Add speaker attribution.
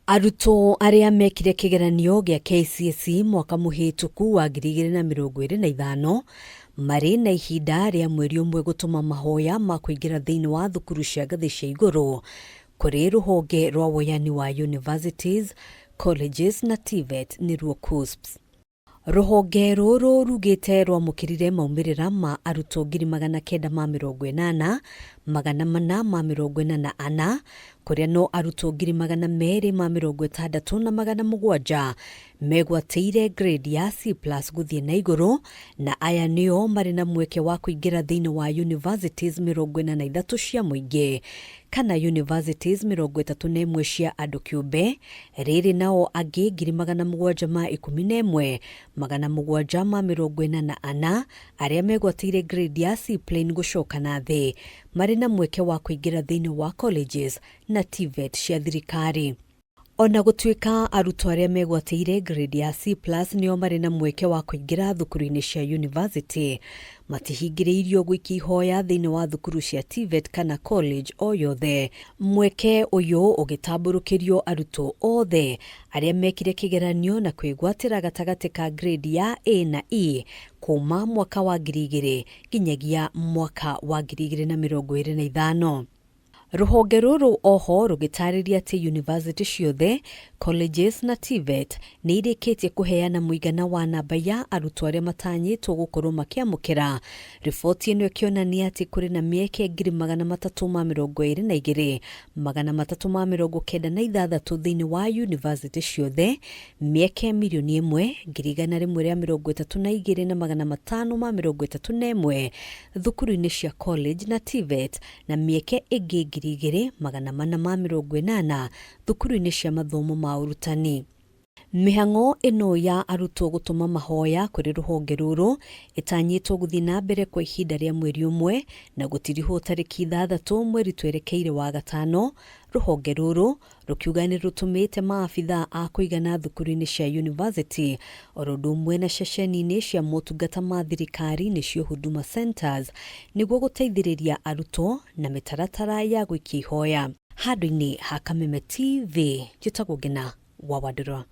Speaker 1: Arutwo arĩa mekire kĩgeranio gĩa KCSE mwaka mũhĩtũku wa 2025 marĩ na ihinda rĩa mweri ũmwe gũtũma mahoya ma kũingĩra thĩinĩ wa thukuru cia ngathĩ cia igũrũ kũrĩ rũhonge rwa woyani wa Universities, Colleges na TVET nĩruo KUCCPS. Rũhonge rũrũ rugĩte rwamũkĩrire maumĩrĩra ma arutwo 980,444, kũrĩa no arutwo 260,700 megwatĩire grade ya C+ gũthiĩ na igũrũ, na aya nĩo marĩ na mweke wa kũingĩra thĩinĩ wa universities 43 cia mũingĩ kana universities 31 cia andũ kĩũmbe. Rĩrĩ nao angĩ 711,744 arĩa megwatĩire grade ya C plain gũcoka na thĩ marĩ na mweke wa kũingĩra thĩinĩ wa colleges na TVET cia thirikari. Ona gũtuĩka arutwo arĩa megwatĩire grade ya C plus nĩo marĩ na mweke wa kũingĩra thukuru-inĩ cia university, matihingĩrĩirio gũikia ihoya thĩinĩ wa thukuru cia TVET kana college o yothe. Mweke ũyũ ũgĩtambũrũkĩrio arutwo othe arĩa mekire kĩgeranio na kwĩgwatĩra gatagatĩ ka grade ya A na E kuma mwaka wa 2000 nginyagia mwaka wa 2025. Rũhonge rũrũ oho rũgĩtarĩria atĩ university ciothe, colleges na TVET nĩ irĩkĩtie kũheana mũigana wa namba ya arutwo arĩa matanyĩtwo gũkorwo makĩamũkĩra. Riboti ĩno ĩkĩonania atĩ kũrĩ na mĩeke 322,396 thĩinĩ wa university ciothe, mĩeke 1,132,531 thukuru-inĩ cia college na TVET, na mĩeke ĩngĩ 2,480 thukuru-inĩ cia mathomo ma ũrutani. Mĩhang'o ĩno ya arutwo gũtũma mahoya kũrĩ rũhonge rũrũ ĩtanyĩtwo gũthiĩ na mbere kwa ihinda rĩa mweri ũmwe na gũtirihwo tarĩki 6 mweri twerekeire wa gatano. Rũhonge rũrũ rũkiuga nĩ rũtũmĩte maabithaa a kũigana thukuru-inĩ cia university oro ũndũ ũmwe na ceceni-inĩ cia motungata ma thirikari nĩcio Huduma Centers nĩguo gũteithĩrĩria arutwo na mĩtaratara ya gũikia ihoya. Handũ-inĩ ha Kameme TV, njĩtagwo Ngina wa Wandũrũ.